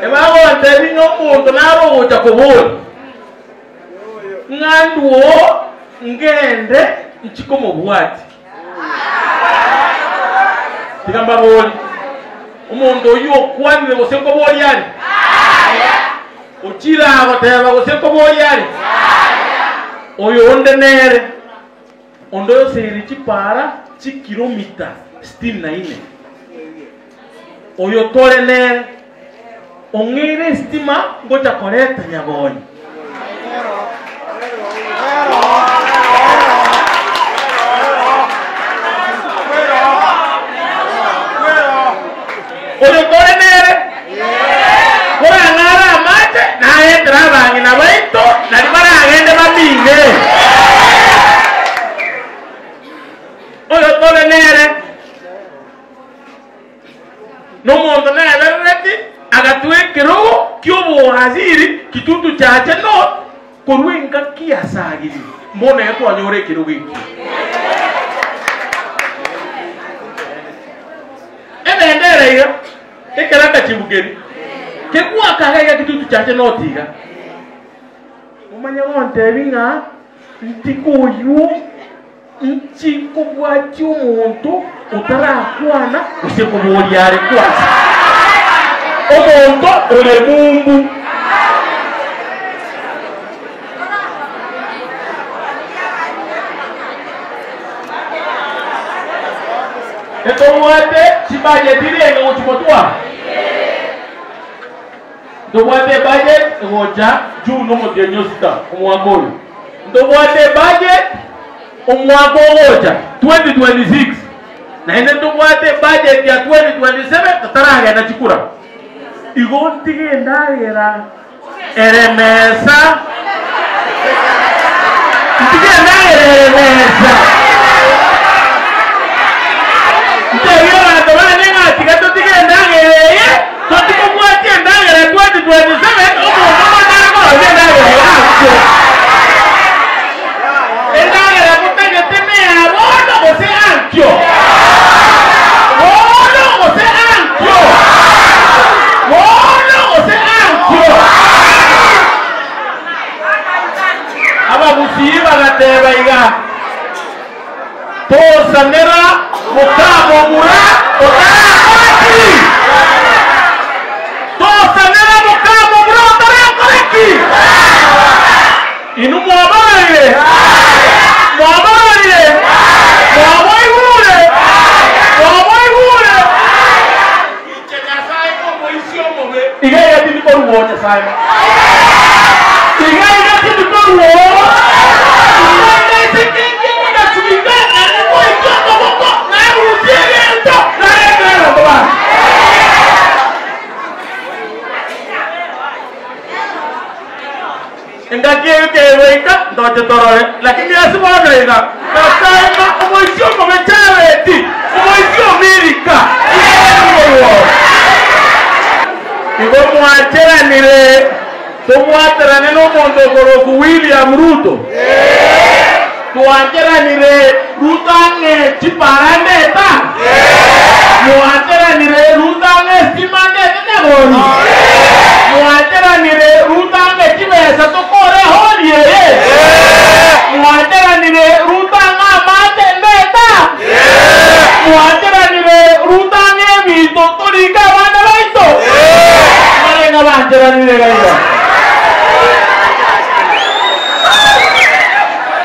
Ebagontebia ng'a omonto nare ogocha koboria, ng'a ndwo ngende nchi komobwatia. Tiga mbaborie, omonto oyio okwanire gose nkoboria are? Ochire agoteba gose nkoboria are? Oyo onde nere, onde oyoseire chipara chikilomita sitini na ine. Oyo tore nere, ong'eire esitima ngocha koreta nyagonyi. Oyo tore nere, korang'are amache, nayetere abang'ina baito, nario baragende bamine. Oyo tore nere. Nomonto naeberereti agatwa ekerogo ki'oboasiri kitutu chache North korwa engaki yasagirie, mbono eye twanyora ekerogo ekio. Ebendera iga, ekeraka chibukeri, kegwaka iga iga kitutu chache North iga. Momanye gontebia ng'a ntikoywo. Inki nkobwatia omonto otarakwana gose koboria are kwansa? Omonto ore mumbu. Ntobwate chibudget renge gochia gotwara? Ntobwate ebudget egocha June omotienyi o sita omwaka oyo. Ntobwate ebudget omwaka ogocha 2026 naende ntobwate ebudget ya 2027 totaragenda chikura. Igo ntige endagera ere mesa, ntige endagera ere mesa. Ntebie abanto bane ng'a tiga totige endagera eye. Totikobwatia endagera ya 2027, omonto omotare korosia endagera eye akwe. Endagera motagete neya bono gose ankio? Bono gose ankio? Bono gose ankio? Abagusii bagateba iga, Tosanera mokamomura otarakora ki? Tosanera mokamomura otarakora ki? Inwe mwabarorire? Mwabarorire? Mwaboigure? Mwaboigure? Inche Nyasae nomoisia omobe. Iga iga tindi korua oo Nyasae. Iga iga tindi korua oo. Iga iga ase kenki omonachwika naende ngoikia okoboko narusie egento naretere abanto bane. Engaki eyio kegoika ntoche torore, lakini ase bono iga, Nyasae ng'a omoisia omobe Jaredi, omoisia o Milika, iga are korwa oo. Igo mwancheranire tobwaterane nomonto okorokwa William Ruto? Twancheranire Ruto ang'e chipara ndeta? Mwancheranire Ruto ang'e estima ndete nyagori? Mwancheranire Ruto ang'e chibesa tokore ehori eye? Mwancheranire Ruto ang'e amache ndeta? Mwancheranire Ruto ang'e ebinto torike abana baito? Mbarenge abancheranire iga iga.